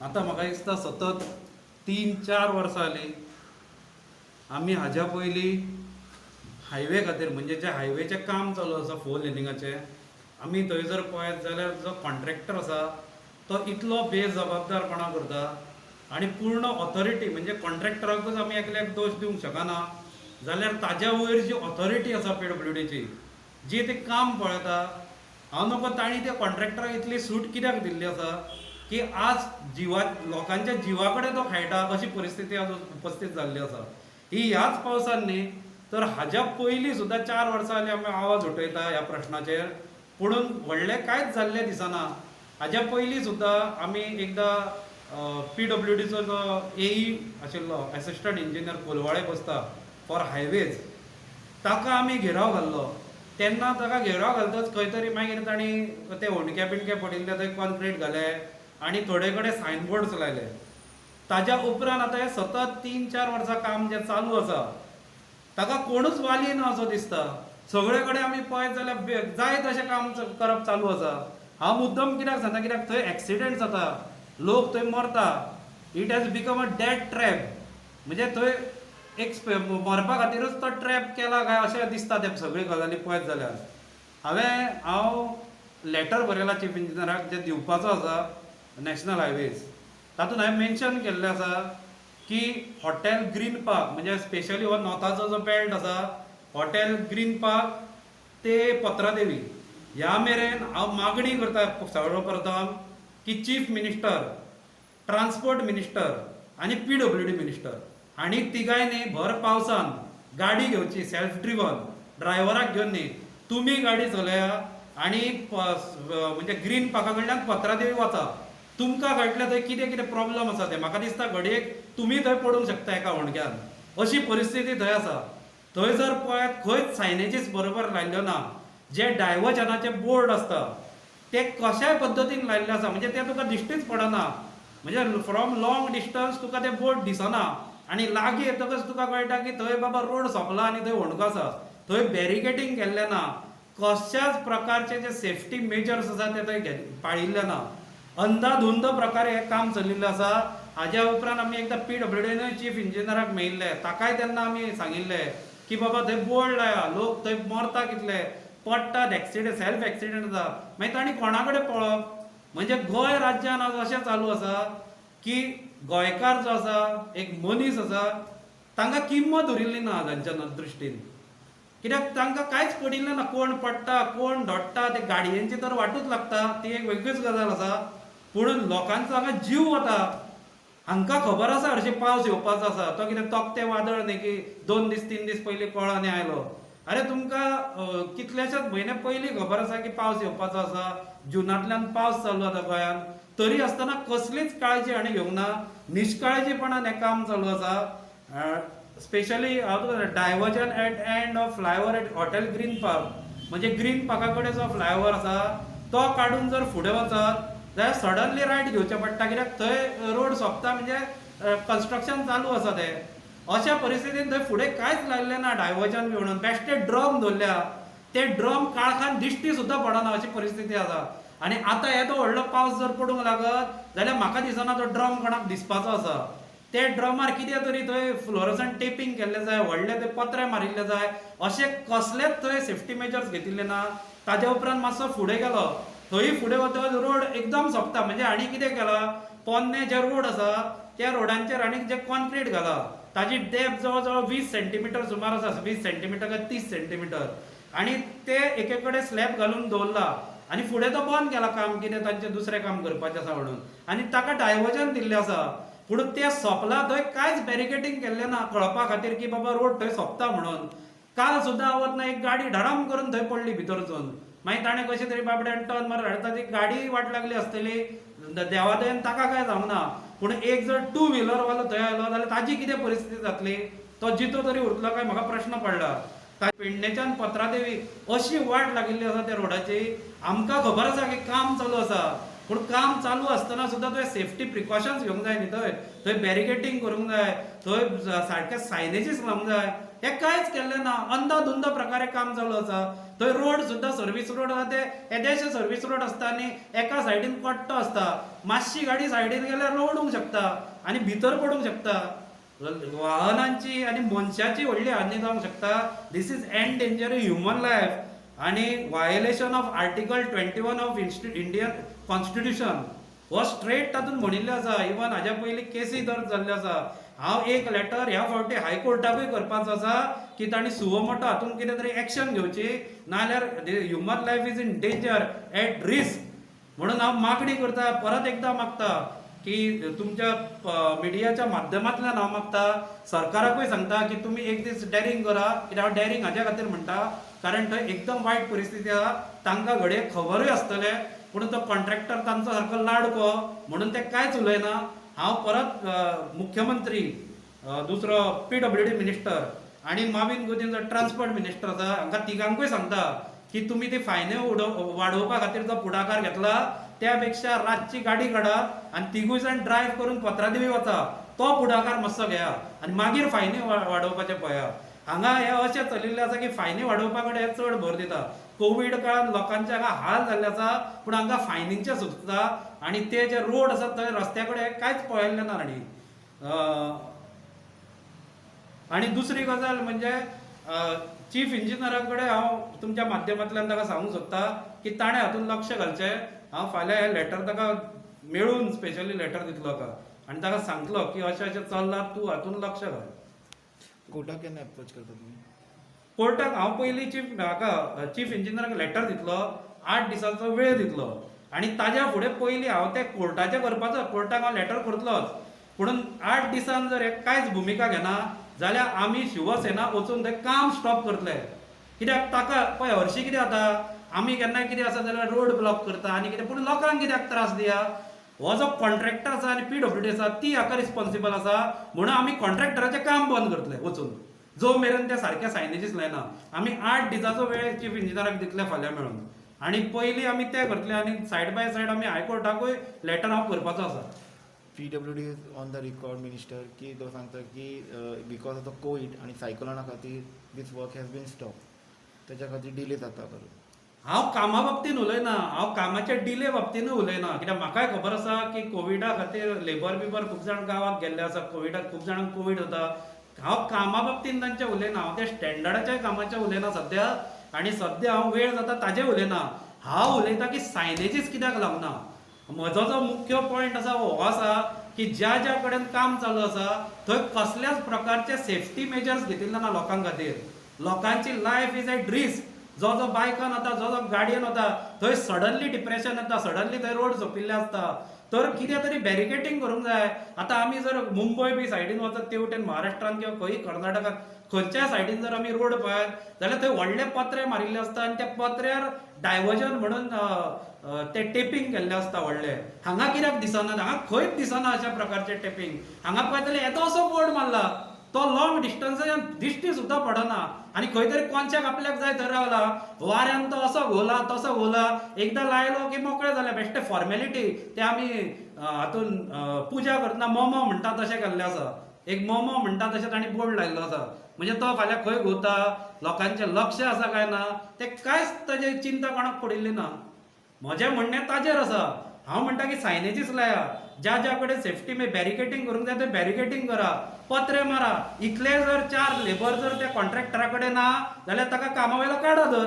आतां म्हाका दिसता सतत 3-4 वर्सां जालीं आमी हाज्या पयलीं हायवे खातीर, म्हणजे जे हायवेचें काम चालू आसा फोर लेनिंगाचें, आमी थंय जर पळयत जाल्यार जो कॉन्ट्रॅक्टर आसा तो इतलो बेजबाबदारपणा करता आनी पूर्ण ऑथॉरिटी, म्हणजे कॉन्ट्रॅक्टराकूच आमी एकल्याक दोश दिवंक शकना, जाल्यार ताज्या वयर जी ऑथॉरिटी आसा पीडब्ल्यूडीची, जी तें काम पळयता, हांव नकळो तांणी त्या कॉन्ट्रॅक्टराक इतली सूट कित्याक दिल्ली आसा की आज जिवा लोकांच्या जिवा कडेन तो खेळटा, अशी परिस्थिती आज उपस्थित जाल्ली आसा. ही ह्याच पावसान न्ही तर हाज्या पयलीं सुद्दां 4 वर्सां जालीं आमी आवाज उठयता ह्या प्रश्नाचेर, पुणून व्हडलें कांयच जाल्लें दिसना. हाज्या पयलीं सुद्दां आमी एकदां पीडब्ल्यूडीचो जो एई आशिल्लो, एसिस्टंट इंजिनियर कोलवाळे बसता फॉर हायवेज, ताका आमी घेराव घाल्लो. तेन्ना ताका घेराव घालतच खंय तरी मागीर तांणी ते होंडके बिंडके पडिल्ले थंय कॉन्क्रीट घाले आनी थोडे कडेन सायन बोर्ड्स लायले. ताज्या उपरांत आतां हें सतत 3-4 वर्सां काम जें चालू आसा ताका कोणूच वाली ना असो दिसता. सगळे कडेन आमी पळयत जाल्यार जाय तशें काम करप चालू आसा. हांव मुद्दम कित्याक सांगता, कित्याक थंय एक्सिडंट जाता, लोक थंय मरता. It has become a death trap. म्हणजे थंय एक मरपा खातीरूच तो ट्रॅप केला काय अशें दिसता ते सगळी गजाली पळयत जाल्यार. हांव लॅटर बरयला चीफ इंजिनियराक, जें दिवपाचो आसा नॅशनल हायवेज. तातूंत हांवें मेन्शन केल्लें आसा की हॉटेल ग्रीन पार्क, म्हणजे स्पेशली हो नॉर्थाचो जो बेल्ट आसा, हॉटेल ग्रीन पार्क ते पत्रादेवी ह्या मेरेन हांव मागणी करता सर्व प्रथम की चीफ मिनिस्टर, ट्रान्सपोर्ट मिनिस्टर आनी पीडब्ल्यूडी मिनिस्टर हांणी तिगांयनी भर पावसान गाडी घेवची, सेल्फ ड्रिवन, ड्रायव्हराक घेवन न्ही. तुमी गाडी चलया आनी म्हणजे ग्रीन पार्का कडल्यान पत्रादेवी वचा. तुमकां कळटलें थंय कितें कितें प्रॉब्लम आसा ते. म्हाका दिसता घडयेक तुमी थंय पडूंक शकता एका होंडक्यान, अशी परिस्थिती थंय आसा. थंय जर पळयत, खंयच सायनेजीस बरोबर लायल्ल्यो ना. जे डायवर्जनाचे बोर्ड आसता ते कशाय पद्दतीन लायल्ले आसा, म्हणजे ते तुका दिश्टीच पडना. म्हणजे फ्रॉम लॉंग डिस्टन्स तुका ते बोर्ड दिसना आनी लागीं येतकच तुका कळटा की थंय बाबा रोड सोंपला आनी थंय होंडको आसा. थंय बॅरिकेटींग केल्लें ना. कसल्याच प्रकारचे जे सेफ्टी मेजर्स आसा ते थंय पाळिल्ले ना. अंदाधुंद प्रकारे हें काम चलिल्लें आसा. हाज्या उपरांत आमी एकदां पीडब्ल्यूडीनूय चीफ इंजिनियराक मेळिल्ले. ताकाय तेन्ना आमी सांगिल्लें की बाबा थंय बोर्ड लाया, लोक थंय मरता, कितले पडटात, एक्सिडंट, सेल्फ एक्सिडंट जाता. मागीर तांणी कोणा कडेन पळप? म्हणजे गोंय राज्यान आज अशें चालू आसा की गोंयकार जो आसा, एक मनीस आसा, तांकां किंमत उरिल्ली ना तांच्या दृश्टीन, कित्याक तांकां कांयच पडिल्लें ना. कोण पडटा, कोण धोडटा, ते गाडयेंची तर वाटूच लागता, ती एक वेगळीच गजाल आसा. पूण लोकांचो हांगा जीव वता. हांकां खबर आसा हरशीं पावस येवपाचो आसा. तो कितें तोक्ते वादळ न्ही की 2 दीस 3 दीस पयलीं कळ्ळो आनी आयलो. अरे, तुमकां कितलेशेच म्हयने पयलीं खबर आसा की पावस येवपाचो आसा. जुनांतल्यान पावस चालू जाता गोंयांत. तरी आसतना कसलीच काळजी हांणी घेवंक ना. निश्काळजीपणान हें काम चालू आसा. स्पेशली हांव तुका diversion at end of flyover at Hotel Green Park, म्हणजे ग्रीन पार्का कडेन जो फ्लायओवर आसा तो काडून जर फुडें वचत जाल्यार सडनली रायट घेवचें पडटा, कित्याक थंय रोड सोंपता, म्हणजे कन्स्ट्रक्शन चालू आसा तें. अशा परिस्थितीन थंय फुडें कांयच लायल्लें ना डायवर्जन बी म्हणून. बेश्टे ड्रम दवरल्या. ते ड्रम काळखान दिश्टी सुद्दां पडना अशी परिस्थिती आसा. आनी आतां येदो व्हडलो पावस जर पडूंक लागत जाल्यार म्हाका दिसना तो ड्रम कोणाक दिसपाचो आसा. ते ड्रमार कितें तरी थंय फ्लोरसंट टेपींग केल्लें जाय, व्हडले ते पत्रे मारिल्ले जाय. अशें कसलेच थंय सेफ्टी मेजर्स घेतिल्ले ना. ताज्या उपरांत मातसो फुडें गेलो, थंय फुडें वतकच रोड एकदम सोंपता. म्हणजे हांणी कितें केलां, पोन्ने जे रोड आसा त्या रोडांचेर हांणी जे कॉन्क्रीट घाला, ताजी डेप्थ जवळ जवळ 20 सेंटीमिटर सुमार आसा, 20 सेंटीमिटर काय 30 सेंटीमिटर, आनी ते एके कडेन स्लॅब घालून दवरला आनी फुडें तो बंद केला काम, कितें तांचें दुसरें काम करपाचें आसा म्हणून, आनी ताका डायवर्जन दिल्लें आसा. पूण तें सोंपलां थंय कांयच बॅरिकेटींग केल्लें ना कळपा खातीर की बाबा रोड थंय सोंपता म्हणून. काल सुद्दां हांव वतना एक गाडी धडाम करून थंय पडली भितर वचून. मागीर ताणें कशें तरी बाबड्यान टर्न मारून हाडटा, ती गाडी वाट लागली आसतली, देवादयेन ताका कांय जावंक ना. पूण एक जर टू व्हिलर वालो थंय आयलो जाल्यार ताजी कितें परिस्थिती जातली? तो जितो तरी उरतलो काय म्हाका प्रश्न पडला. पेडणेच्यान पत्रादेवी अशी वाट लागिल्ली आसा त्या रोडाची. आमकां खबर आसा की काम चालू आसा. पूण काम चालू आसतना सुद्दां तुवें सेफ्टी प्रिकॉशन्स घेवंक जाय न्ही. थंय थंय बॅरिकेटींग करूंक जाय, थंय सारके सायनेजीस लावंक जाय. हें कांयच केल्लें ना. अंदाधुंद प्रकारे काम चालू आसा. थंय रोड सुद्दां सर्वीस रोड आसा, ते येदेशे सर्वीस रोड आसता आनी एका सायडीन कट्टो आसता. मातशी गाडी सायडीन गेल्यार लवडूंक शकता आनी भितर पडूंक शकता. वाहनांची आनी मनशाची व्हडली हानी जावंक शकता. This is endanger human life आनी violation of Article 21 of Indian Constitution. हो स्ट्रेट तातूंत म्हणिल्लें आसा. इवन हाज्या पयलीं केसी दर्ज जाल्ल्यो आसा. हांव एक लेटर ह्या फावटी हायकोर्टाकूय करपाचो आसा की तांणी सुओ मोटो हातूंत कितें तरी एक्शन घेवची, नाजाल्यार human life is in danger, at risk. म्हणून हांव मागणी करता, परत एकदां मागता की तुमच्या मिडियाच्या माध्यमांतल्यान हांव मागता, सरकाराकूय सांगता की तुमी एक दीस डॅरिंग करा. कित्याक हांव डॅरिंग हाज्या खातीर म्हणटा, कारण थंय एकदम वायट परिस्थिती आसा. तांकां घडये खबरूय आसतलें, पूण तो कॉन्ट्रॅक्टर तांचो सारको लाडको म्हणून ते कांयच उलयना. हांव परत मुख्यमंत्री, दुसरो पीडब्ल्यूडी मिनिस्टर आनी माविन गुदिन जो ट्रान्सपोर्ट मिनिस्टर आसा, हांकां तिगांकूय सांगता की तुमी ती फायन्यो वाडोवपा खातीर जो फुडाकार घेतला, त्या पेक्षा रातची गाडी काडा आनी तिगूय जाण ड्रायव्ह करून पत्रादेवी वचा. तो फुडाकार मातसो घेया आनी मागीर फायनी वाडोवपाचें पळया. हांगा हें अशें चलिल्लें आसा की फायनी वाडोवपा कडेन हे चड भर दिता. कोवीड काळान लोकांचे हांगा हाल जाल्ले आसा, पूण हांगा फायनींचे सुचता आनी ते जे रोड आसात थंय रस्त्या कडेन कांयच पळयल्लें ना. आनी दुसरी गजाल म्हणजे चीफ इंजिनियरा कडेन हांव तुमच्या माध्यमांतल्यान ताका सांगूंक सोदता की ताणें हातूंत लक्ष घालचें. हांव फाल्यां हें लेटर ताका मेळून स्पेशली लेटर दितलो ताका आनी ताका सांगतलो की अशें अशें चल्लां, तूं हातूंत लक्ष घाल. कोर्टाक केन्ना एप्रोच करता तुमी? कोर्टाक हांव पयलीं चीफ हाका चीफ इंजिनियराक लेटर दितलो, 8 दिसांचो वेळ दितलो आनी ताज्या फुडें पयलीं हांव तें कोर्टाचें करपाचो. कोर्टाक हांव लेटर करतलोच, पुणून 8 दिसान जर हे कांयच भुमिका घेना जाल्यार आमी शिवसेना वचून तें काम स्टॉप करतले. कित्याक ताका पळय, हरशीं कितें जाता, आमी केन्नाय कितें आसा जाल्यार रोड ब्लॉक करता आनी कितें, पूण लोकांक कित्याक त्रास दिया? हो जो कॉन्ट्रॅक्टर आसा आनी पीडब्ल्यूडी आसा, ती हाका रिस्पॉन्सिबल आसा. म्हणून आमी कॉन्ट्रॅक्टराचें काम बंद करतले वचून, जो मेरेन ते सारके सायनेजीस लायना. आमी 8 दिसाचो वेळ चीफ इंजिनियराक दितले फाल्यां मेळून आनी पयलीं आमी ते करतले आनी सायड बाय सायड आमी हायकोर्टाकूय लेटर हांव करपाचो आसा. PWD is on the record minister की तो सांगता की because of the Covid आनी सायक्लोना खातीर this work has been stop, त्याच्या खातीर डिले जाता करून. हांव कामा बाबतीन उलयना, हांव कामाच्या डिले बाबतीनूय उलयना. कित्याक म्हाकाय खबर आसा की कोविडा खातीर लेबर बिबर खूब जाण गांवाक गेल्ले आसा, कोविडाक खूब जाणांक कोवीड जाता. हांव कामा बाबतीन तांच्या उलयना, हांव त्या स्टँडर्डाच्या कामाच्या उलयना सद्या आनी सद्या हांव वेळ जाता ताजें उलयना. हांव उलयता की सायनेजीस कित्याक लावना. म्हजो जो मुख्य पॉयंट आसा हो आसा की ज्या ज्या कडेन काम चालू आसा थंय कसल्याच प्रकारचे सेफ्टी मेजर्स घेतिल्ले ना लोकां खातीर. लोकांची लायफ is at risk. जो जो बायकान वता, जो जो गाडयेन वता, थंय सडनली डिप्रेशन येता, सडनली थंय रोड सोंपिल्ले आसता. तर कितें तरी बॅरिकेटींग करूंक जाय. आतां आमी जर मुंबय बी सायडीन वचत, ते वटेन महाराष्ट्रान किंवा खंय कर्नाटकान खंयच्याय सायडीन जर आमी रोड पळयत जाल्यार थंय व्हडले पत्रे मारिल्ले आसता आनी त्या पत्र्यार डायवर्जन म्हणून अ, अ, ते टेपींग केल्ले आसता व्हडले. हांगा कित्याक दिसना? हांगा खंयच दिसना अशा प्रकारचे टेपींग. हांगा पळयत जाल्यार येदोसो बोर्ड मारला, तो लॉंग डिस्टन्साच्यान दिश्टी सुद्दां पडना आनी खंय तरी कोनशाक आपल्याक जाय थंय रावला. वाऱ्यान तो असो घोला, तसो घोला. एकदां लायलो की मोकळें जालें. बेश्टे फॉर्मेलिटी ते आमी हातून पुजा करतना मोमो म्हणटा तशें केल्लें आसा. एक मोमो म्हणटा तशें तांणी बोर्ड लायल्लो आसा. म्हणजे तो फाल्यां खंय घुंवता, लोकांचें लक्ष आसा काय ना, तें कांयच ताजें चिंता कोणाक पडिल्ली ना. म्हजें म्हणणें ताजेर आसा. हांव म्हणटा की सायनेजीस लाया, ज्या ज्या कडेन सेफ्टी मागीर बॅरिकेटींग करूंक जाय तें बॅरिकेटींग करा, पत्रे मारा. इतले जर चार लेबर जर त्या कॉन्ट्रॅक्टरा कडेन ना जाल्यार ताका कामा वयलो काडा. धर.